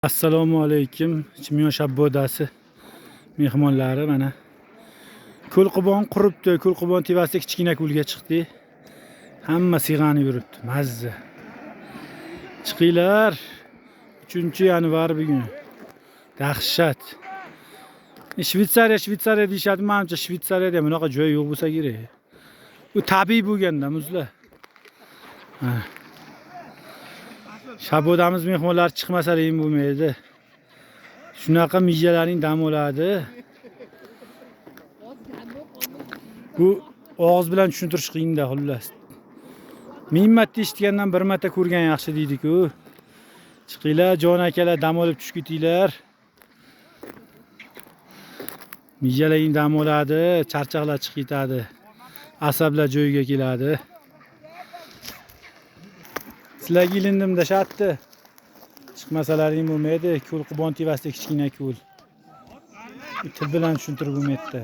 Assalomu alaykum, Chimyon shabbodasi mehmonlari mana. Ko'lqubon quribdi, Ko'lqubon tevasida kichkina ko'lga chiqdik. Hamma siyg'anib yuribdi, mazza. Chiqinglar. 3-yanvar bugun. Dahshat. Shvetsariya, Shvetsariya deyishadi, manimcha Shvetsariyada ham bunaqa joy yo'q bo'lsa kerak. Bu tabiiy bo'lganda muzlar. Ha. Shabodamiz mehmonlar chiqmasalar ham bo'lmaydi. Shunaqa mijalaring dam oladi. Bu og'iz bilan tushuntirish qiyinda xullas. Ming marta eshitgandan bir marta ko'rgan yaxshi deydi-ku. Chiqinglar, jon akalar, dam olib tushib ketinglar. Mijalaring dam oladi, charchoqlar chiqib ketadi. Asablar joyiga keladi. Sizlarga ilindimda shatdi. Chiqmasalaring bo'lmaydi. Ko'lqubon tevasida kichkina ko'l. Til bilan tushuntirib bo'lmaydi.